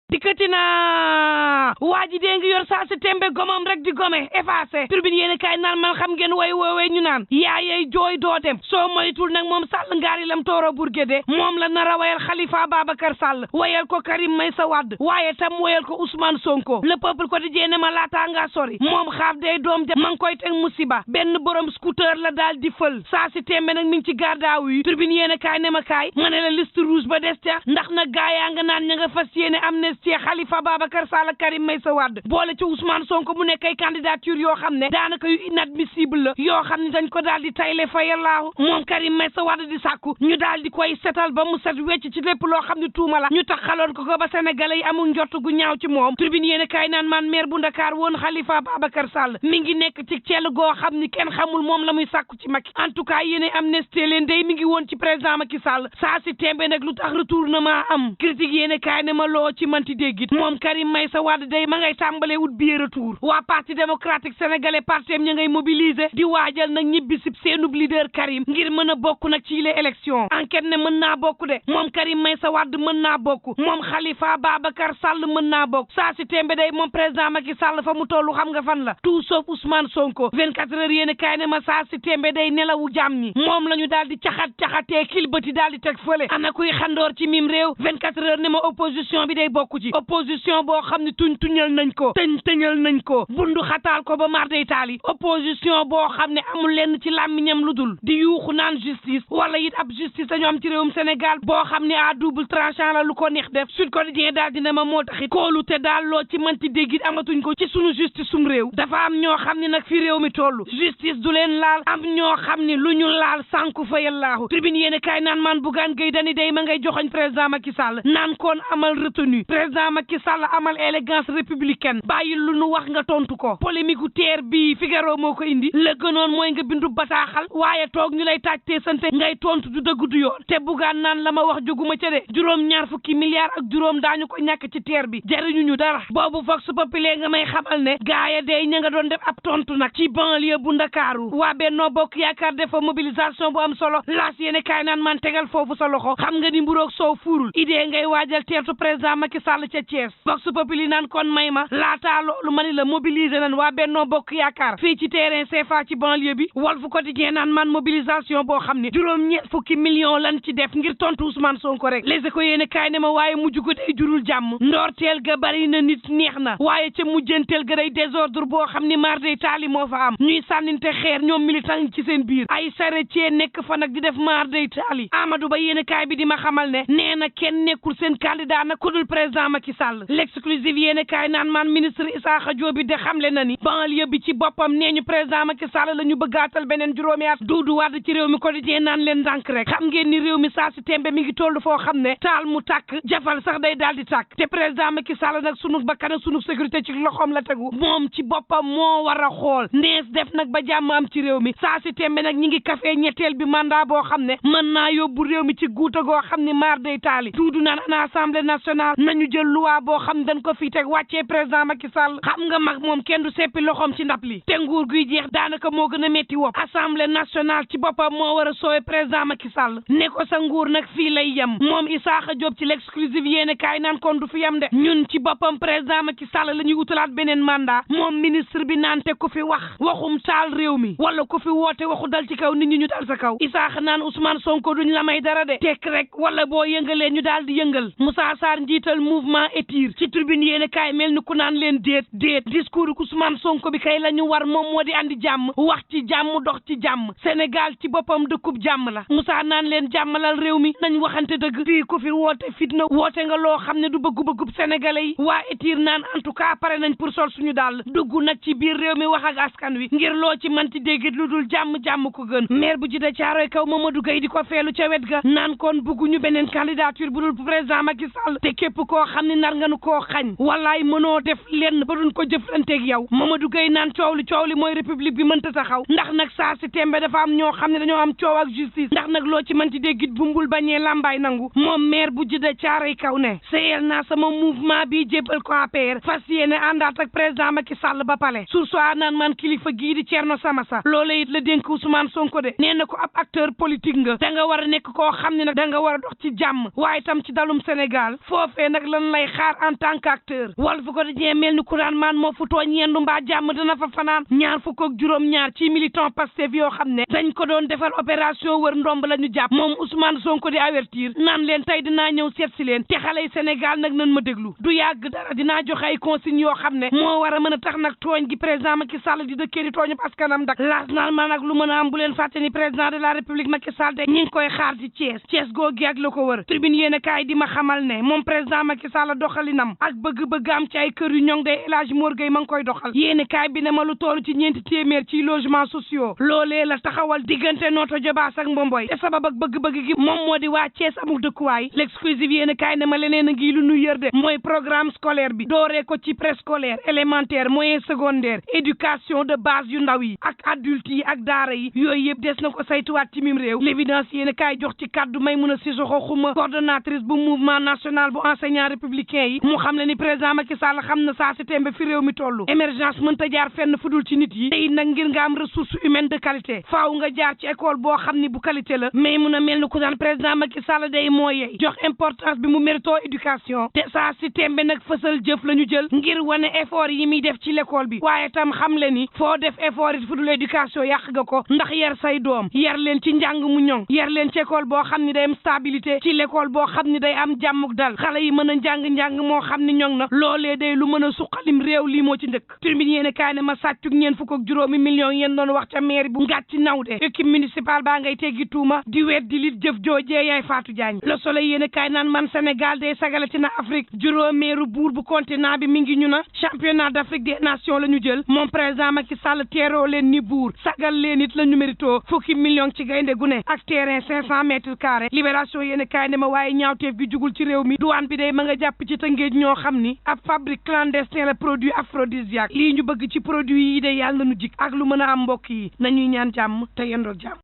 dikkati na waa ji dee ngi yor saa si tembe gomam rek di gome effacé turbine yéen kaay naan man xam ngeen way woowee ñu naan yaayey jooy doo dem soo moytul nag moom Sall ngaari lam tooro burgéde moom la nar a wayal Khalifa Babacar Sall wayal ko Karim Meïssa Wade waaye tam wayal ko Ousmane Sonko le peuple quotidien ne ma laataa ngaa sori moom xaaf day doom ja ma ngi koy teg musiba benn borom scooter la daal di fël saa si tembe nag mi ngi ci gardaaw yi turbine yéen kaay ne ma kaay ma ne la liste rouge ba des ca ndax nag gaa yaa nga naan ña nga fas yéene amnistie Khalifa Babacar Sall Karim Meïssa Wade boole ci Ousmane Sonko mu nekk ay candidature yoo xam ne daanaka yu inadmissible la yoo xam ne dañ ko daal di tayle fayalaahu moom Karim Meïssa Wade di sàkku ñu daal di koy setal ba mu set wecc ci lépp loo xam ne tuuma la ñu tax xaloon ko ba sénégalais yi amul njott gu ñaaw ci moom tribune yéen kaay naan man maire bu Ndakaar woon Khalifa Babacar Sall mi ngi nekk ci cell goo xam ni kenn xamul moom la muy sàkku ci Macky en tout cas yéene amnistie leen day mi ngi woon ci président Macky Sall saa si tembe nag lu tax retournement am critique yéen kaay ne ma loo ci manti déggit moom Karim Meïssa Wade day ma ngay tàmbalee wut bi retour waa parti démocratique sénégalais partem ña ngay mobiliser di waajal nag ñibbi si seenub leader Karim ngir mën a bokk nag ci les élections enquête ne mën naa bokk de moom Karim Meïssa Wade mën naa bokk moom Khalifa Babacar Sall mën naa bokk saa si tembe day moom président Macky Sall fa mu tollu xam nga fan la tout sauf Ousmane Sonko 24 heures yéen kaay ne ma saa si tembe day nelawu jàmm ñi moom la ñu daal di caxatee kilbati daal di teg fële ana kuy xandoor ci mim réew 24 heures ne ma opposition bi day bokk ci opposition boo xam ne tuñal nañ ko tëñal nañ ko bundu xataal ko ba mar day taali opposition boo xam ne amul lenn ci làmmiñam lu dul di yuuxu naan justice wala it ab justice dañu am ci réewum Sénégal boo xam ne à double tranchant la lu ko neex def Sud Quotidien daal dina ma moo taxit koolu te daal loo ci manti déggit amatuñ ko ci sunu justice sum réew dafa am ñoo xam ne nag fi réew mi toll justice du leen laal am ñoo xam ne lu ñu laal sànku fa yallaahu tribune yéen kaay naan man Bougane Gueye Dany day ma ngay joxoñ président Macky Sall naan koon amal retenu président Macky Sall amal élégance républicaine bàyyi lu nu wax nga tontu ko polémique u teer bi Figaro moo ko indi la gënoon mooy nga bindu bataaxal waaye toog ñu lay taajtee sante ngay tontu du dëgg du yoon te Bougane naan la ma wax jóguma ca de juróom-ñaar fukki milliards ak juróom daañu ko ñàkk ci teer bi jariñu ñu dara boobu Vox Populi nga may xamal ne gaaya day ña nga doon def ab tontu nag ci banlieue bu Ndakaaru waa Benno Bokk Yaakaar defa mobilisation bu am solo laas yéene kaay naan man tegal foofu sa loxo xam nga ni mburoog soow fuurul idée ngay waajal teertu président Macky Sall ca Thiès Vox Populi naan kon may ma laataa loolu ma ni la mobiliser nan waa Benno Bokk Yaakaar fii ci terrain CFA ci banlieue bi Walf Quotidien naan man mobilisation boo xam ne juróom-ñeent fukki millions lan ci def ngir tontu Ousmane Sonko rek Les Échos yéene kaay ne ma waaye mujj ko day jurul jàmm ndoorteel ga bari na nit neex na waaye ca mujjanteel ga day désordre boo xam ni mar day taali moo fa am ñuy sànninte xeer ñoom militant yi ci seen biir ay charretier nekk fa nag di def mar day taali Amadou Ba yéene kaay bi di ma xamal ne nee na kenn nekkul seen candidat nag ku dul président Macky Sall l'exclusive yéene kaay naan man ministre Issakha Diop bi de xamle na ni banlieue bi ci boppam nee ñu président Macky Sall la ñu bëggaatal beneen juróomi at Doudou Wade ci réew mi quotidien naan leen ndànk rek xam ngeen ni réew mi saa si tembe mi ngi toll foo xam ne taal mu tàkk jafal sax day daal di tàkk te président Macky Sall nag sunu bakkan ak sunu sécurité ci loxoom la tegu moom ci boppam moo war a xool nees def nag ba jàmm am ci réew mi saa si tembe nag ñi ngi kafee ñetteel bi mandat boo xam ne mën naa yóbbu réew mi ci guuta goo xam ne maar day taali Doudou naan ana assemblée nationale nañu jël loi boo xam dañ ko fi teg wàccee président Macky Sall xam nga mag moom kenn du seppi loxoom ci ndab li te nguur guy jeex daanaka moo gën a metti wopp assemblée nationale ci boppam moo war a soowe président Macky Sall ne ko sa nguur nag fii lay yem moom Issakha Diop ci l'exclusive yéene kaay naan kon du fi yem de ñun ci boppam président Macky Sall la ñuy utalaat beneen mandat moom ministre bi naan te ku fi waxum taal réew mi wala ku fi woote waxu dal ci kaw nit ñi ñu dal sa kaw Issakha naan Ousmane Sonko duñ la may dara de tekk rek wala boo yëngalee ñu daal di yëngal Moussa Sarr njiital mouvement ETIR ci tribune yéene kaay mel ni ku naan leen déet discours Ousmane Sonko bi kay la ñu war moom moo di andi jàmm wax ci jàmm dox ci jàmm Sénégal ci boppam dëkkub jàmm la Moussa naan leen jàmmalal réew mi nañ waxante dëgg fii ku fi woote fitna woote nga loo xam ne du bëggu-bëggub sénégalais yi waa ETIR naan en tout cas pare nañ pour sol suñu daal dugg nag ci biir réew mi wax ak askan wi ngir loo ci manti déggit lu dul jàmm ko gën maire bu Djiddah Thiaroye Kaw Mamadou Gueye di ko feelu ca wet ga naan kon bugguñu beneen candidature bu dul président Macky Sall te képp koo xam ne nar nga nu koo xañ wallaay mënoo def lenn ba duñ ko jëflanteeg yow Mamadou Gueye naan coow li mooy république bi mënta taxaw ndax nag saa si tembe dafa am ñoo xam ne dañoo am coow ak justice ndax nag loo ci manti déggit bumbul bañee lambaay nangu moom maire bu Djiddah Thiaroye Kaw ne seyel naa sama mouvement bi jébbal ko APR fas yéene àndaat ak président Macky Sall ba pale sursoir naan man kilifa gii di Thierno Samassa loola it la dénk Ousmane Sonko de nee na ko ab acteur politique nga da nga war a nekk koo xam ne nag da nga war a dox ci jàmm waaye tam ci dalum Sénégal foofee nag la lan lay xaar en tant qu'acteur Walf Quotidien mel ni kuraan maan moo fu tooñ yendu mbaa jàmm dina fa fanaan ñaar fukk ak juróom-ñaar ci militant Pastef yoo xam ne dañ ko doon defal opération wër ndomb la ñu jàpp moom Ousmane Sonko di avertir naan leen tey dinaa ñëw seet si leen te xale yi Sénégal nag nan ma déglu du yàgg dara dinaa joxe ay consignes yoo xam ne moo war a mën a tax nag tooñ gi président Macky Sall di dëkkee di tooñu askanam dak laas naan ma nag lu mën a am bu leen fàtte ni président de la République Macky Sall de ñi ngi koy xaar ci Thiès googi ak la ko wër tribune yéen kaay di ma xamal ne moom président Macky Sall doxalinam ak bëgg-bëgg am ci ay kër yu ñoŋ de El Hadji Mor Gueye ma ngi koy doxal yéen kaay bi ne ma lu toll ci 4 téeméer ci logements sociaux loolee la taxawal diggante Notto Diobass ak Mbomboy te sabab ak bëgg-bëgg gi moom moo di waa Thiès amul dëkkuwaay l'exclusive yéen kaay ne ma leneen a ngi lu ñu yër de mooy programme scolaire bi dooree ko ci préscolaire élémentaire moyen secondaire éducation de base yu ndaw yi ak adulte yi ak daara yi yooyu yëpp des na ko saytuwaat ci mim réew l'évidence yéen kaay jox ci kaddu Maïmouna Sissoko Khouma coordonnatrice bu mouvement national bu enseignant républicain yi mu xam le ni président Macky Sall xam na saa si tembe fi réew mi toll émergence mënta jaar fenn fudul ci nit yi tey nag ngir nga am ressource humaine de qualité faaw nga jaar ci école boo xam ni bu qualité la mais mun a mel ni ku daan président Macky Sall day moo yey jox importance bi mu mérito éducation te saa si tembe nag fësal jëf la ñu jël ngir wane effort yi muy def ci l'école bi waaye tam xam le ni foo def effort it fudul éducation yàq nga ko ndax yar say doom yar leen ci njàng mu ñoŋ yar leen ci école boo xam ni day am stabilité ci l'école boo xam ni day am jàmmuk dal xale yi mën a njàng moo xam ni ñoŋ na loolee day lu mën a suqalim réew lii moo ci njëkk turbine yéene kaay ne ma sàccug ñeen fukk ak juróomi millions yéen doon wax ca mairie bu ngàcc naw de équipe municipale baa ngay teggi tuuma di weet di lit jëf joojee yaay Fatou Diagne Le Soleil yéene kaay naan man Sénégal day sagalati na Afrique juróomeeru buur bu continent bi mi ngi ñu na championnat d'Afrique des nations la ñu jël moom président Macky Sall teeroo leen ni buur sagal leen it la ñu mérito fukki millions ci gaynde gu ne ak terrain 500 mètres carrés libération yéene kaay ne ma waaye ñaawteef gi jugul ci réew mi douane bi day ma nga jàpp ci Tëngéej ñoo xam ni ab fabrique clandestin la produit aphrodisiaque lii ñu bëgg ci produit yi de yàlla nu jik ak lu mën a am mbokk yi nañuy ñaan jàmm te yendoog jàmm